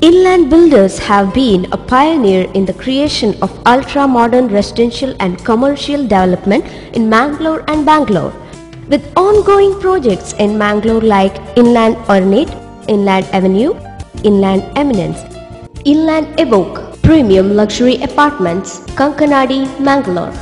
Inland Builders have been a pioneer in the creation of ultra-modern residential and commercial development in Mangalore and Bangalore. With ongoing projects in Mangalore like Inland Ornate, Inland Avenue, Inland Eminence, Inland Evoque, Premium Luxury Apartments, Kankanadi, Mangalore,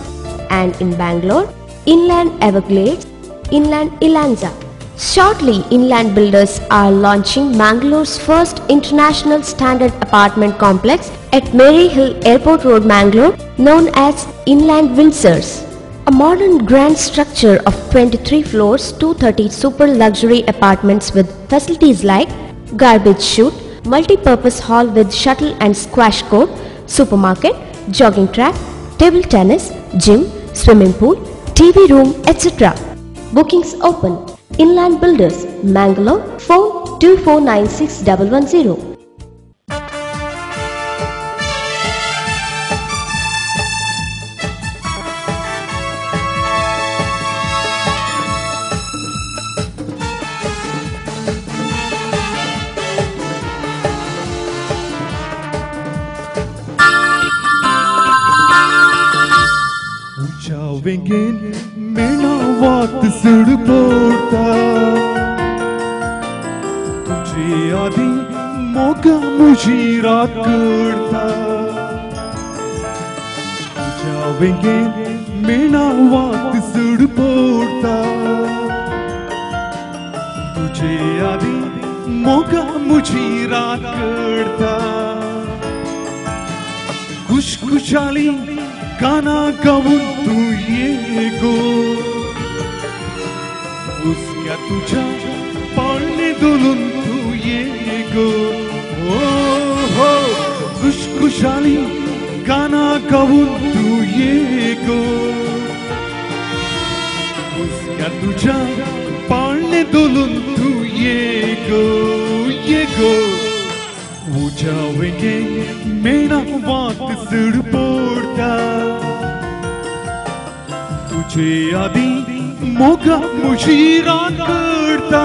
and in Bangalore, Inland Everglades, Inland Elanza. Shortly, Inland Builders are launching Mangalore's first international standard apartment complex at Mary Hill Airport Road, Mangalore, known as Inland Windsors. A modern grand structure of 23 floors, 230 super luxury apartments with facilities like garbage chute, multi-purpose hall with shuttle and squash court, supermarket, jogging track, table tennis, gym, swimming pool, TV room, etc. Bookings open. Inland Builders, Mangalore, phone 2496110. मेणावात should पोडता तुझे आदी मोगा मुझी रात करता तुझ्या वेंगेन मेणावात should पोडता तुझे आदी मोगा मुझी रात करता खुशखुशाली गाना गाऊन तू ये गो उसक्या तुझ्या पाळणे डोलून तू ये गो हो हो खुशखुशाली गाना गाऊन तू ये गो उसक्या तुझ्या पाळणे डोलून तू ये गो ये गो उज्या वेंगेन मेणा वात सुड पोडता तुझे आदी मोगा मुझी रात करता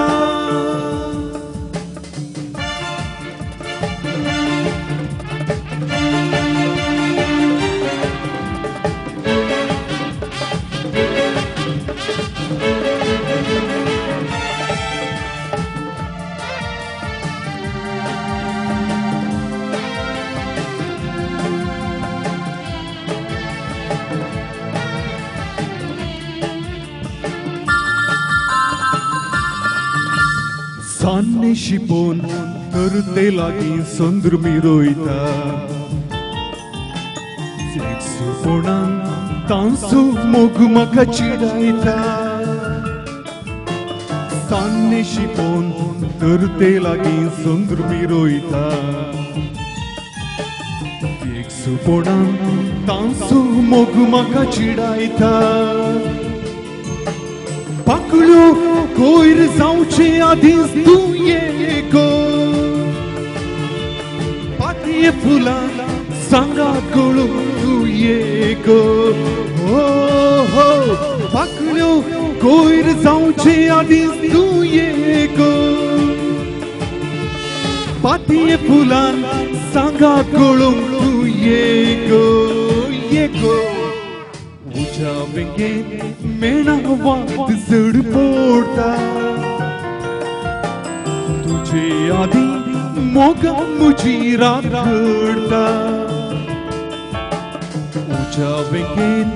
सान्ने शिपोन तर ते लागी संद्र मिरोयता सुपोणान तांसो मोग म्हाका चिडायता सान्ने शिपोन तर ते लागी संद्र मिरोयता सुपोणान तांसो मोग म्हाका चिडायता पाकळ्यो कोयर जावचे आदींच तूं ये गो पातये फुलां सांगा कळूंक तूं ये गो हो हो पाकळ्यो कोयर जावचे आदींच तूं ये गो पातये फुलां सांगा कळूंक तूं ये गो ये गो उज्या वेंगेन मेणा वात सुड पोडता तुझे आदी मोगा मुझी रात करता उज्या वेंगेन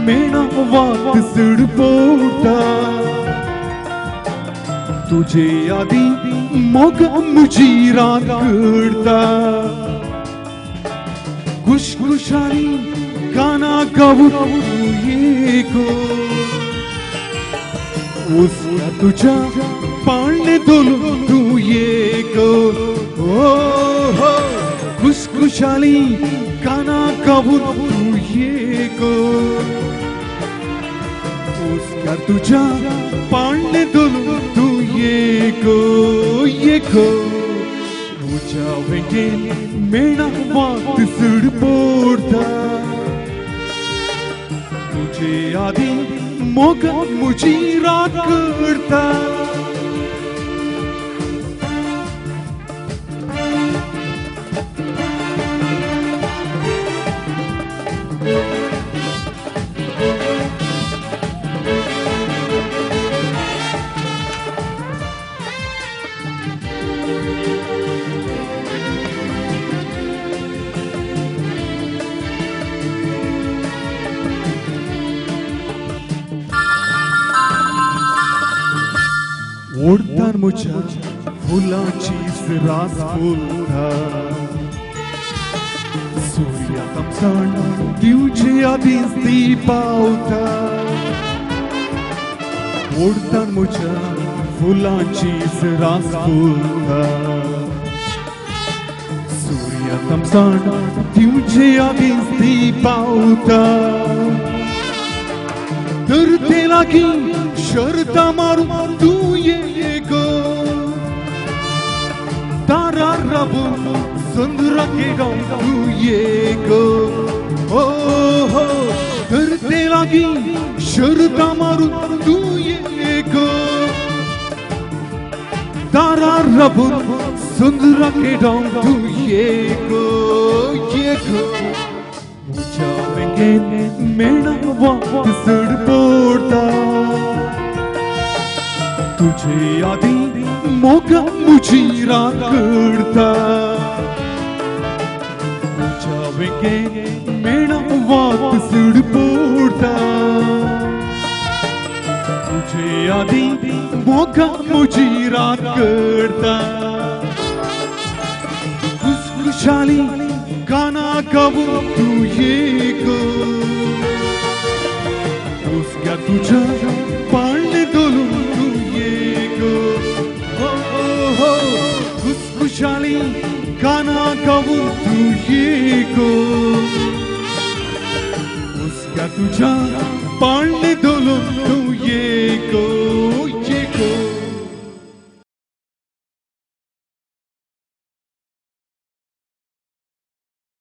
मेणा वात सुड पोडता तुझे आदी मोगा मुझी रात करता खुशखुशाली गाना गाऊन तू ये गो उसक्या तुझ्या पाळणे डोलून तू ये गो हो हो खुशखुशाली गाना गाऊन तू ये गो उसक्या तुझ्या पाळणे डोलून तू ये गो ये गो उज्या वेंगेन मेणा वात सुड पोडता तुझे आदी मोगा मुझी रात करता ओडतान म्हज्या फुलांची रास फुलता सूर्या तमसाण दिवचे आदींच ती पावता ओडतान म्हज्या फुलांची रास फुलता सूर्या तमसाण दिवचे आदींच ती पावता तर ते लागीं शर्ता मारून तूं ये गो तारा राबून सुंदरा केडों तूं ये गो हो हो तर ते लागीं शर्ता मारून तूं ये गो तारा राबून सुंदरा केडों तूं ये गो ये गो म्हज्या वेंगेंत मेणा वात चड पडटा तुझे आदी मोगा मुझी रात करता तुझ्या वेंगेंत मेणा वात चड पडटा तुझे आदी मोगा मुझी रात करता खुशखुशाली गाना गाऊं तू ये गो उसक्या तुझ्या पाळणे धरून तू ये गो हो हो खुशखुशाली गाना गाऊं तू ये गो उसक्या तुझ्या पाळणे धरून तू